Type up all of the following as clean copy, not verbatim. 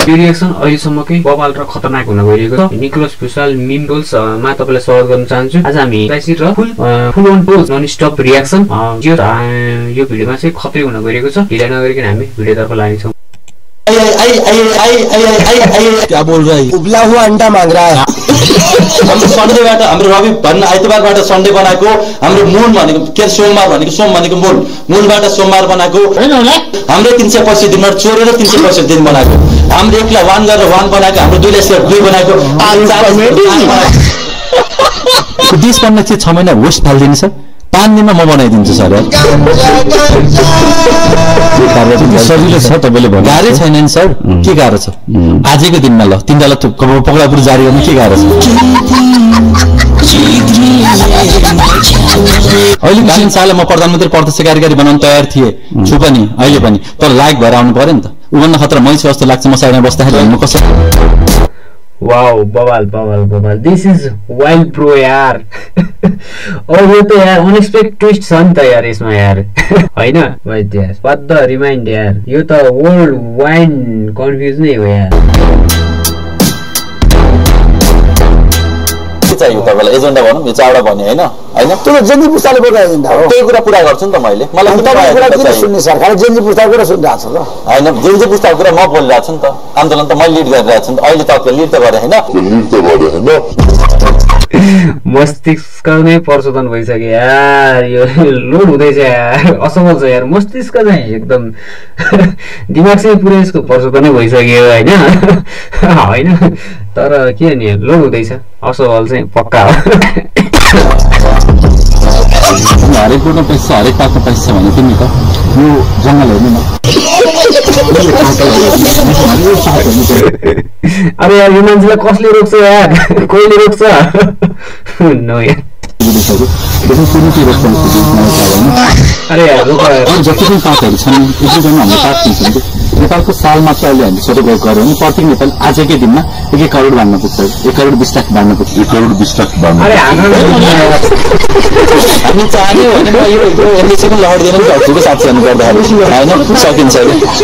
यो रिएक्सन अहिलेसम्मकै बवाल र खतरनाक हुन गइरहेको छ। निकोलस भुसाल मिम रोल्स मा तपाईलाई स्वागत गर्न चाहन्छु। आज हामी क्राइसिस र full on pause non stop reaction यो भिडियोमा चाहिँ खतरै हुन गइरहेको छ। ढिला नगरिकन हामी भिडियोतर्फ लाग्छौँ। क्या बोल रहा है? उबला हुआ अंडा मांग रहा है। हाम्रो सन्डेबाट हाम्रो रवि भन्ने आइतबारबाट सन्डे बनाएको, हाम्रो मूल भनेको के सोमबार भनेको सोम भनेको मूलबाट सोमबार बनाएको हैन होला। हाम्रो 365 दिनमा चोरेर 365 दिन बनाएको, हाम्रो एकला 1 गरेर 1 बनाएको, हाम्रो दुईले 2 बनाएको। डिस बन्न चाहिँ 6 महिना होस्ट फाल्दिनु छ, 5 दिनमा म बनाइदिन्छु सर। सजिलो छ तपाईले भन्नु, गाह्रो छैन नि सर। के गाह्रो छ? आजको दिनमा ल तिनजना पक्रापुर जारी गर्नु के गाह्रो छ? अहिले 3 साल म प्रधानमन्त्री प्रत्यक्ष कार्यकारी बनाउन तयार थिए छु पनि अहिले पनि, तर लायक भएर आउनु पर्यो नि त। उभन्न खतरा मै छु जस्तो लाग्छ म साइडमा बस्दाखेरि। म कसो वाओ बवाल बवाल बवाल। दिस इज वाइल्ड ब्रो यार। और यो त यार अनएक्सपेक्टेड ट्विस्ट छ नि त यार यसमा यार हैन भाइ यार। व्हाट द रिमाइन्ड यार, यो त वर्ल्ड वाइन कन्फ्युज नै हो यार। चाहियो तपाईलाई एजेन्डा भनौँ, यो चावडा भन्ने हैन हैन। त्यो जेन्जी पुस्ताले बोल्ने एजेन्डा हो। त्यही कुरा पुरा गर्छु नि त मैले। मलाई तपाईको कुरा किन सुन्ने सर? खाली जेन्जी पुस्ताको कुरा सुनिरहेको छ त हैन। जेन्जी पुस्ताको कुरा म बोलिरहेको छु नि त। आन्दोलन त मैले लिड गरिरहेको छु नि त। अहिले त लिड त गरे हैन। मस्तिष्क नै प्रशोधन भइसक्यो यार। यो लोड हुँदैछ यार, असफल छ यार मस्तिष्क चाहिँ एकदम दिमाग चाहिँ पुरै यसको प्रशोधनै भइसक्यो हैन हैन। तर के नि लोड हुँदैछ, असफल चाहिँ पक्का हो। हरेक कुरो पैसा हरेक पाको पैसा भने तिमी त यो जंगल हेर्नु न। अरे यार यो मान्छेलाई कसले रोक्छ यार? कोहीले रोक्छ नो यार। अरे यार जति पनि पार्टहरू छन् एकदम हाम्रो पार्टी हुन्छ। नेपालको सालमा चाहिँ अहिले हामी सबै गऱ्यौँ भने प्रत्येक नेपाल आजकै दिनमा 1 करोड बाँड्न पुग्छ, 1 करोड 20 लाख बाँड्न पुग्छ, 1 करोड 20 लाख बाँड्न। अरे हामी चाह्यो भने म यो एमएससीको लड्दैन नि सक्छु साथी गर्नु पर्दाखेरि हैन, सकिन्छ।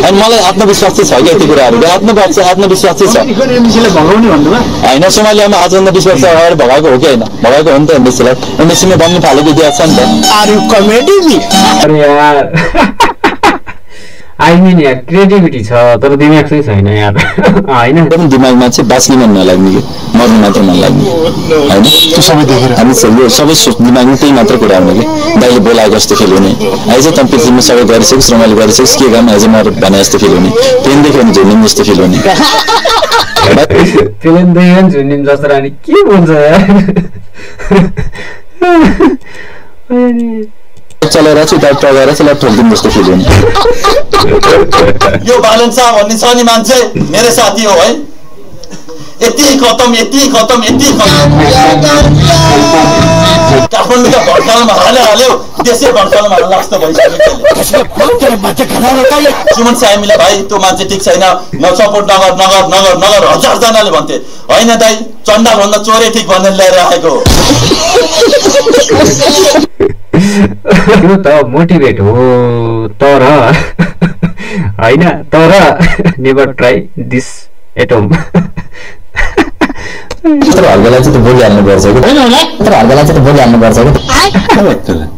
अनि मलाई आत्मविश्वास चाहिँ छ कि यति कुराहरु आत्मविश्वास चाहिँ छ। एमएससीले भगाउने भन्नुमा हैन, सोमालियामा आजभन्दा 20 वर्ष अगाडि भगाएको हो कि हैन? भगाएको हो नि त एमएससीलाई। एमएससीमा बन्नु थालेको इतिहास छ नि त। Are you comedy me? अरे यार आई मिन यार क्रिएटिभिटी छ तर दिमाग चाहिँ छैन यार हैन। एकदम दिमागमा चाहिँ बाँच्न मन नलाग्ने कि मर्नु मात्र मन लाग्ने हैन। त्यो सबै देखेर हामी यो सबै दिमागमा त्यही मात्र कुरा आउने कि दाइले बोलाएको जस्तो फिल हुने। आइज त पृथ्वीमा सबै गरिसक्स, रमाइलो गरिसक्स, के काम आइज म भने जस्तो फिल हुने। पेन देख्यो भने झुन्निम जस्तो फिल हुने। पेन देख्यो भने झुन्निम जस्तो रानी के भन्छ यार? चलेर चाहिँ डाक्टर लगाएर चाहिँ ठोक्दिन जस्तो फिल हुने। यो बालन शाह भन्ने छ नि मान्छे मेरो साथी हो है। यति खतम काठमाडौँका भड्कालमा हाल्यो देशै भड्कालमा हाल्न जस्तो भइसक्यो। सुमन सामीले भाइ त्यो मान्छे ठिक छैन, सपोर्ट नगर 1000 जनाले भन्थे हैन दाइ, चण्डा भन्दा चोरे ठिक भनेर ल्याएर आएको। यो त मोटिभेट हो तर हैन, तर never try this at home. तर हल्कालाई चाहिँ त बोलिहाल्नु पर्छ कि हैन होला। तर हल्कालाई चाहिँ त बोलिहाल्नु पर्छ कि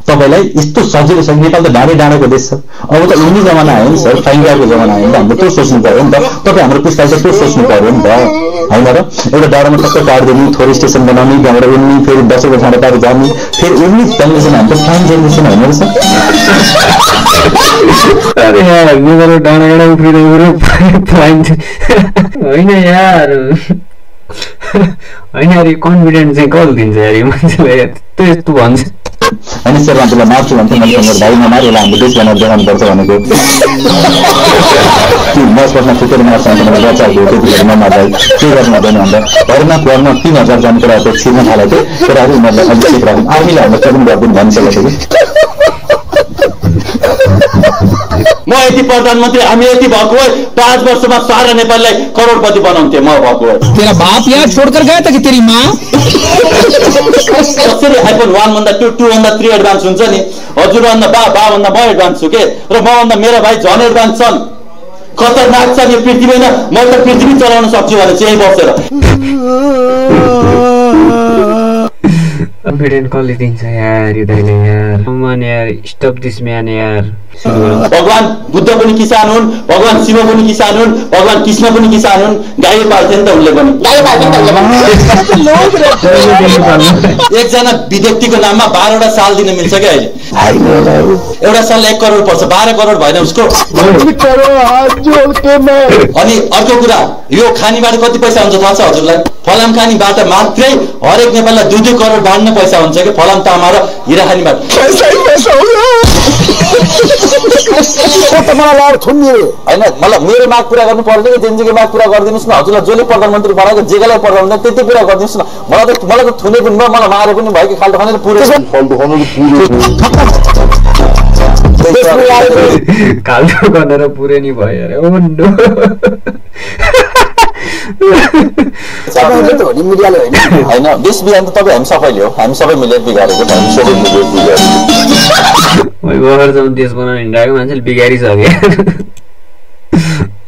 तपाईलाई यस्तो सजिलो छ। नेपाल त डाँडो देश छ। अब त उनी जमाना आयो नि सर, फाइङ्गाको जमाना आयो नि त। हामीले त्यो सोच्नु पर्यो नि त। तपाईँ हाम्रो पुस्ताले चाहिँ त्यो सोच्नु पर्यो नि त हैन र? एउटा डाँडोमा टक्क काट्दिनु, थोरै स्टेसन बनाउने, त्यहाँबाट उनी फेरि 10 वर्ष टाढो जाने, फेरि उनी जेनेरेसन हाम्रो प्राइम जेनेरेसन होइन रहेछ। अरे यार मेरो डाँडा उफ्रिँदै प्राइम होइन यार होइन यार। यो कन्फिडेन्ट चाहिँ कसले दिन्छ यार यो मान्छेलाई? यस्तो भन्छ होइन सर, मान्छेलाई मार्छु भन्छ मैले भाइ नमार, यसलाई हाम्रो देश बनाएर देखाउनु पर्छ भनेको। बसमा फुटेर मार्छ भने मैले बच्चाहरू त्यतिखेर नमार्दा के गर्नु हुँदैन भन्दा घरमा 3000 जाने कुराहरू छिर्न थालेको थियो। कुराहरू उनीहरूलाई अलिक सिक राख्नु आर्मीले हाम्रो ट्रेनिङ गरिदिनु भनिसकेको थियो कि म यति प्रधानमन्त्री हामी यति भएको भए 5 वर्षमा सारा नेपाललाई करोडपति बनाउँथे म भएको भए। तेरा बाप यहाँ छोड़कर गया था कि तेरी माँ? कसरी आइफोन 1 भन्दा 2 भन्दा 3 एडभान्स हुन्छ नि। हजुर भन्दा बा भन्दा म एडभान्स छु के, र म भन्दा मेरो भाइ झन् एडभान्स छन्। खतरनाक छ यो पृथ्वी हैन म त पृथ्वी चलाउन सक्छु भने चाहिँ बसेर कन्फिडेन्ट कसले दिन्छ यार यो दाइले यार कमान यार स्टप दिस म्यान यार भगवान बुद्ध पनि किसान हुन् भगवान शिव पनि किसान हुन् भगवान कृष्ण पनि किसान हुन् गाई पाल्थे नि त उनले पनि एकजना व्यक्तिको नाममा 12 वटा साल दिन मिल्छ के अहिले एउटा साल 1 करोड पर्छ 12 करोड भएन उसको अनि अर्को कुरा यो खानीबाट कति पैसा हुन्छ थाहा छ हजुरलाई फलाम खानीबाट मात्रै हरेक नेपाललाई 2-2 करोड बाँड्न पैसा हुन्छ के फलाम तामा र हिरा खानीबाट हैन मलाई मेरो माग पूरा गर्नु पर्दैन कि जेन्जीको माग पूरा गरिदिनुस् न हजुरलाई जसले प्रधानमन्त्री बनाएको जेगालाई प्रधानमन्त्री त्यति पूरा गरिदिनुस् न मलाई त थुने पनि भयो मलाई मारे पनि भयो कि खाल्टो खानेले पुरै खाल्टो गरेर पुरै नि भयो अरे ओ नो सबैले त हो नि मिडियाले हैन देश बिहान त तपाईँ हामी सबैले हो हामी सबै मिलेर बिगारेको हामी सबै मिलेर बिगारेको ओइ बहरसम्म देश बनाउन हिँडेको मान्छेले बिगारिसक्यो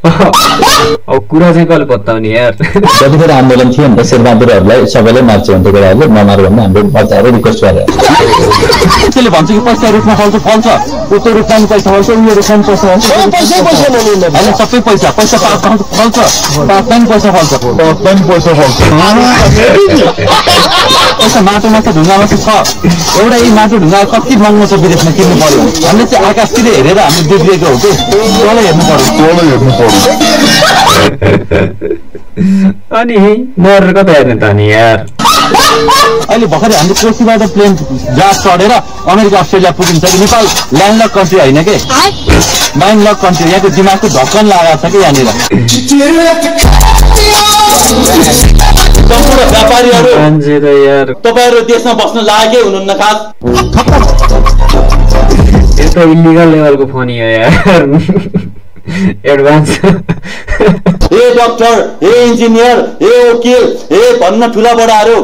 अब कुरा चाहिँ कहिले पत्ताउने यार जतिखेर आन्दोलन थियो नि त शेरबहादुरहरूलाई सबैले मार्छ भन्थ्यो केटाहरूले नमार भन्ने हाम्रो बच्चाहरू रिक्वेस्ट गरे त्यसले भन्छ कि पैसा रुपमा फल्छ फल्छ उतो रुपमा पैसा फल्छ उयो रुपमा पैसा फल्छ होइन सबै पैसा पैसा फल्छ पाँचमा पैसा फल्छ पैसा माटोमा छ ढुङ्गामा छ एउटा यही माटो ढुङ्गा कति महँगो छ विदेशमा किन्नु पर्यो हामीले चाहिँ आकाशतिर हेरेर हामीले बिग्रिएको हो कि तल हेर्नु पर्यो अनि मरेर कता हेर्ने त नि यार अहिले भर्खरै हामीले कोसीबाट प्लेन जहाज चढेर अमेरिका अस्ट्रेलिया पुगिन्छ कि नेपाल ल्यान्डलक कन्ट्री होइन के ल्यान्डलक कन्ट्री यहाँको दिमागको ढक्कन लागेको छ कि यहाँनिर व्यापारीहरू तपाईँहरू देशमा बस्न लागेकै हुनुहुन्न खास यस्तो इलिगल लेभलको फोन हो यार एडभान्स ए डाक्टर ए इन्जिनियर ए वकिल ए भन्न ठुला बडाहरू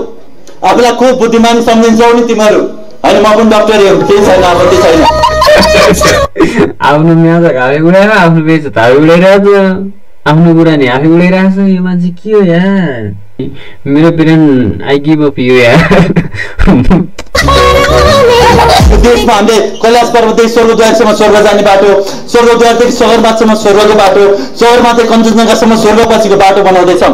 आफूलाई खुब बुद्धिमान सम्झिन्छौ नि तिमीहरू होइन म पनि डक्टरै हो केही छैन आपत्ति छैन आफ्नो म्याच घावे उडाएर आफ्नो बेच धावे उडाइरहेको छ आफ्नो कुरा नि आफै उडाइरहेको छ यो मान्छे के हो यार मेरो ब्रेन आई गिभ अप यो यार देशमा हामीले कैलाश पर्वतदेखि स्वर्गद्वारसम्म स्वर्ग जाने बाटो स्वर्गद्वारदेखि सगरमाथासम्म स्वर्गको बाटो सगरमाथा कञ्चनजङ्घासम्म स्वर्ग पछिको बाटो बनाउँदैछौँ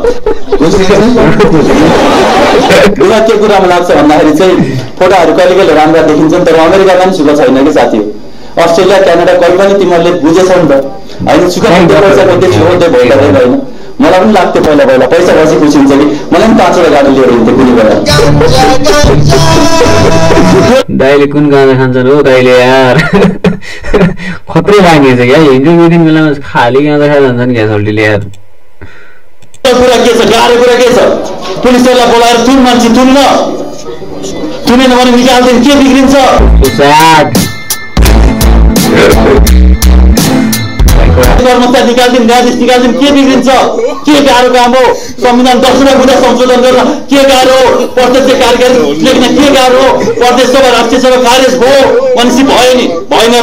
के कुरामा लाग्छ भन्दाखेरि चाहिँ फोटोहरू कहिले कहिले राम्रा देखिन्छन् तर अमेरिकामा पनि सुख छैन कि साथी अस्ट्रेलिया क्यानाडा कहिले पनि तिमीहरूले बुझेछौ नि त होइन सुख पैसा खोज्दै भइरहेको होइन मलाई पनि लाग्थ्यो पहिला पैसा बसी खुसी हुन्छ कि मलाई पनि 5वटा गाडी लिएर हिँड्थ्यो कुनै बेला दाइले कुन गाँजा खान्छन् हो दाइले यार खत्रै लागेछ क्या हिजो दिन बेलामा खाली गाँजा खाएर जान्छन् क्या सल्टीले यार कुरा के छ गाह्रो कुरा के छ पुलिसहरूलाई बोलाएर तुन मान्छे तुन्न तुनेन भने निकाल्दैन के बिग्रिन्छ कर्मचारी निकाल्दिन न्यायाधीश निकाल्दिन के बिग्रिन्छ के गाह्रो काम हो संविधान 10 बुँदा संशोधन गर्न के गाह्रो प्रत्यक्ष कार्यकारी लेख्न के गाह्रो प्रदेश सभा राष्ट्रिय सभा खारेज भयो भनेपछि भयो नि भएन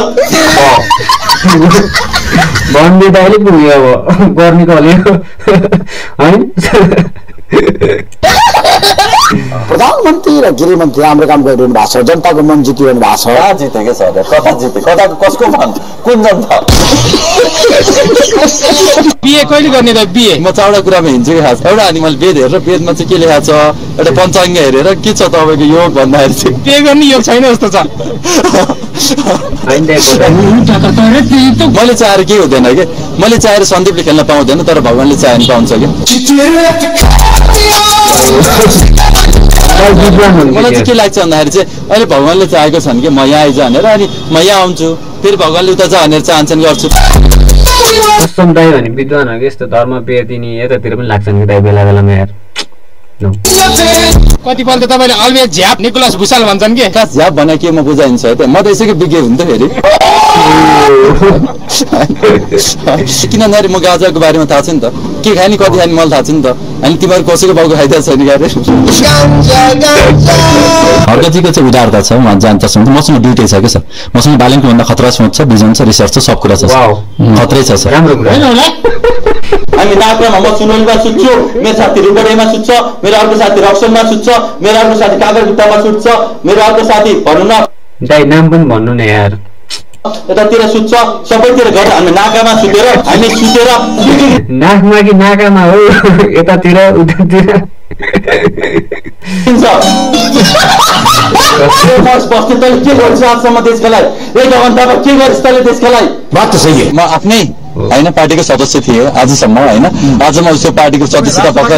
भन्ने दाइले पुग्यो अब गर्ने कले है प्रधानमन्त्री र गृहमन्त्री राम्रो काम गरिरहनु भएको छ जनताको मन जितिरहनु भएको छ जितेकै छ कता जिते कता कसको मन कुन जनता बिए कहिले गर्ने त बिए म चावडा कुरामा हिँड्छु कि खास एउटा अनि मैले वेद हेरेर वेदमा चाहिँ के लेखा छ एउटा पञ्चाङ्ग हेरेर के छ तपाईँको योग भन्दाखेरि चाहिँ बिए गर्ने योग छैन जस्तो छ मैले चाहेर केही हुँदैन कि मैले चाहेर सन्दीपले खेल्न पाउँदैन तर भगवान्ले चाहे नि पाउँछ कि मलाई चाहिँ के लाग्छ भन्दाखेरि चाहिँ अहिले भगवान्ले चाहेको छन् कि म यहाँ आइज भनेर अनि म यहाँ आउँछु फेरि भगवान्ले उता जा भनेर चाहन्छन् गर्छु कस्टम दाइ भने विद्वानहरू यस्तो धर्म बेर्दिने यतातिर पनि लाग्छन् कि दाइ बेला बेलामा यार कतिपल्ट तपाईँले अल्वेज झ्याप निकोलस भुसाल भन्छन् के झ्याप भने के म बुझाइन्छ म त यसैको विज्ञ हुन्थ्यो फेरि किन नरे म गाजाको बारेमा थाहा छ नि त के खाने कति खाने मलाई थाहा छ नि त अनि तिमीहरू कसैको बाउको खाइदिएको छैन गाह्रो हर्कजीको चाहिँ उदारता छ उहाँ जान्छ मसँग दुइटै छ क्या सर मसँग बालिङको भन्दा खतरा सोच छ भिजन छ रिसर्च छ सब कुरा छ खतरै छ सर राम्रो कुरा हामी नागरामा म सुनौलीमा सुत्छु मेरो साथी रुबडेमा सुत्छ मेरो अर्को साथी रक्सनमा सुत्छ मेरो अर्को साथी कागरगुट्टामा सुत्छ मेरो अर्को साथी भन्नु न दाइ नाम पनि भन्नु न यार यतातिर सुत्छ सबैतिर घर हामी नाकामा सुतेर हामी सुतेर नाकमा कि नाकामा हो यतातिर उतातिर बस्ने तैँले के गर्छ आजसम्म देशका लागि 1 घण्टामा के गरिस् तैँले देशका लागि बात त सही म आफ्नै होइन पार्टीको सदस्य थिएँ आजसम्म होइन आज म उसको पार्टीको सदस्यता पक्का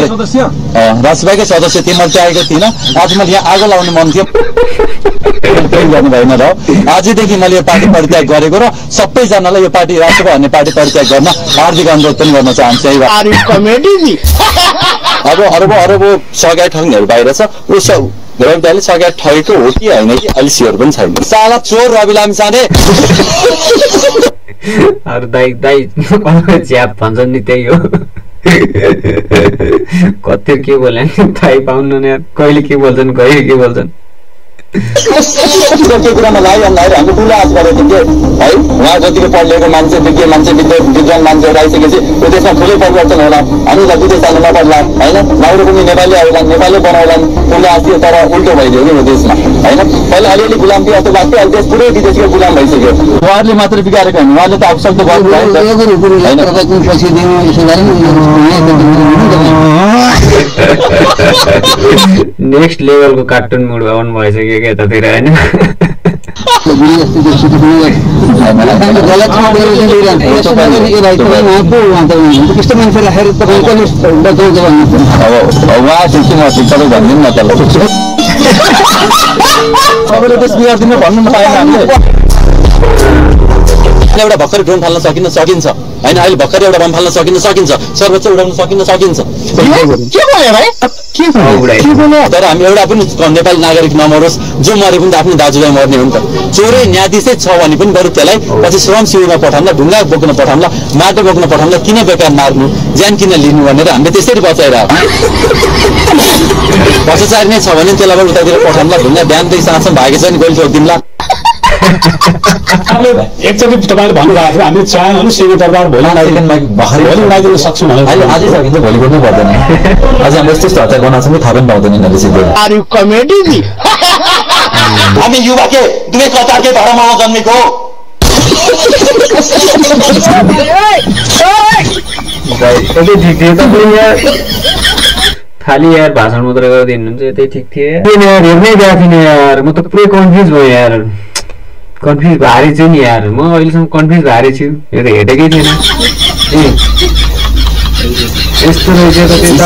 राजसभाकै सदस्य थिएँ मैले चाहेको थिइनँ आज मैले यहाँ आगो लाउने मन थियो गर्नु भएन र आजदेखि मैले यो पार्टी परित्याग गरेको र सबैजनालाई यो पार्टी राष्ट्रको भन्ने पार्टी परित्याग गर्न हार्दिक अनुरोध पनि गर्न चाहन्छु अब अरब सगाई ठग्नेहरू बाहिर छ उसो रविदाले सगाई ठगेको हो कि होइन कि अहिले स्योर पनि छैन साला चोर रवि लामिछाने अरू दाइ च्याप भन्छन् नि त्यही हो कति के बोले थाहै पाउनु नि कहिले के बोल्छन् कहिले के बोल्छन् त्यो कुरामा लागिरहँदाखेरि हाम्रो ठुलो आश गरेको थियौँ है उहाँ जतिको पढेको मान्छे विज्ञ मान्छे विद्वान मान्छेहरू आइसकेपछि त्यो देशमा ठुलै परिवर्तन होला हामीलाई विदेश जानु नपर्ला होइन नौरो पनि नेपाली आउला नेपाली बनाउलान् ठुलो आश थियो तर उल्टो भइदियो नि यो देशमा होइन पहिला अलिअलि गुलाम थियो जस्तो लाग्थ्यो अहिले देश पुरै विदेशीको गुलाम भइसक्यो उहाँहरूले मात्र बिगारेको होइन उहाँले त अवसर त गर्नु नेक्स्ट लेभलको कार्टुन मुड आउनु भइसक्यो क्या यतातिर होइन सबैले देश बिगारिदिनु भन्नु पाएन हामीले एउटा भर्खर ड्रोन फाल्न सकिन्छ होइन अहिले भर्खर एउटा बम फाल्न सकिन्छ सर्वोच्च उडाउन सकिन्छ तर हामी एउटा पनि नेपाली नागरिक नमरोस् जो मरे पनि त आफ्नो दाजुभाइ मर्ने हो नि त चोरै न्यायाधीशै छ भने पनि बरु त्यसलाई पछि श्रम शिविरमा पठाउँला ढुङ्गा बोक्न पठाउँला माटो बोक्न पठाउँला किन बेकार मार्नु ज्यान किन लिनु भनेर हामीले त्यसरी बचाइरहेको भ्रष्टाचारी नै छ भने त्यसलाई उतातिर पठाउँला ढुङ्गा बिहानदेखि साँझसम्म भागेछ नि गोली ठोकिदिउँला एकचोटि तपाईँले भन्नुभएको थियो हामीले चाहनु सेना दरबार भोलि उडाइदिन सक्छौँ अहिले आजै सकिन्छ भोलि गर्नु पर्दैन अझ हाम्रो यस्तो यस्तो हतार बनाएको छ थाहा पनि पाउँदैन यिनीहरूले सिधै हामी युवा के दुवै कतारकै धर्ममा जन्मेको खाली यार भाषण मात्र गरिदिनुहुन्छ यतै ठिक थियो यार हेर्नै गएको थिइनँ यार म त पुरै कन्फ्युज भयो यार कन्फ्युज भएर छु नि यार म अहिलेसम्म कन्फ्युज भएर छु यो त हेरेकै थिएन यस्तो रहेछ त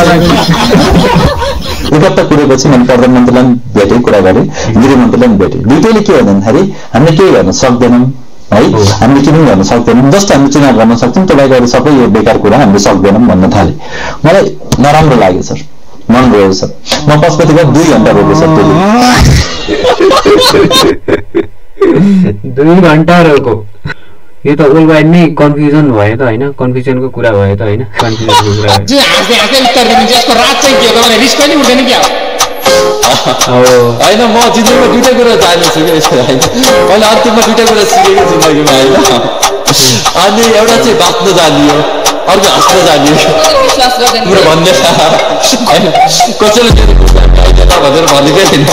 उपत्त कुरेपछि मैले प्रधानमन्त्रीलाई भेटेँ कुरा गरेँ गृहमन्त्रीलाई पनि भेटेँ दुइटैले के भन्दाखेरि हामीले केही गर्न सक्दैनौँ है हामीले के पनि गर्न सक्दैनौँ जस्तो हामी चुनाव गर्न सक्छौँ त्यो बाहेक सबै यो बेकार कुरा हामीले सक्दैनौँ भन्न थालेँ मलाई नराम्रो लाग्यो सर मन गयो सर म पशुपतिमा 2 घण्टा रोकेँ सर त्यसले 2 घण्टा रोको यो त उल्बाइन नै कन्फ्युजन भयो त होइन कन्फ्युजनको कुरा भयो त होइन कन्फ्युजनको कुरा होइन म जिन्दगीमा दुइटै कुरा जानेछु कि पहिला अन्तिममा दुइटै कुरा सिकेको जिन्दगीमा होइन अनि एउटा चाहिँ बाँच्न जानियो अर्को हाँस्न जानियो कुरो भन्ने होइन कसैले भनेर भनेकै थिएन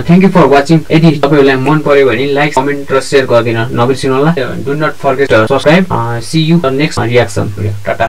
थ्याङ्क यू फर वाचिङ यदि तपाईँहरूलाई मन पर्यो भने लाइक कमेन्ट र सेयर गरिदिन नबिर्सिनु होला do not forget subscribe see you next reaction Tata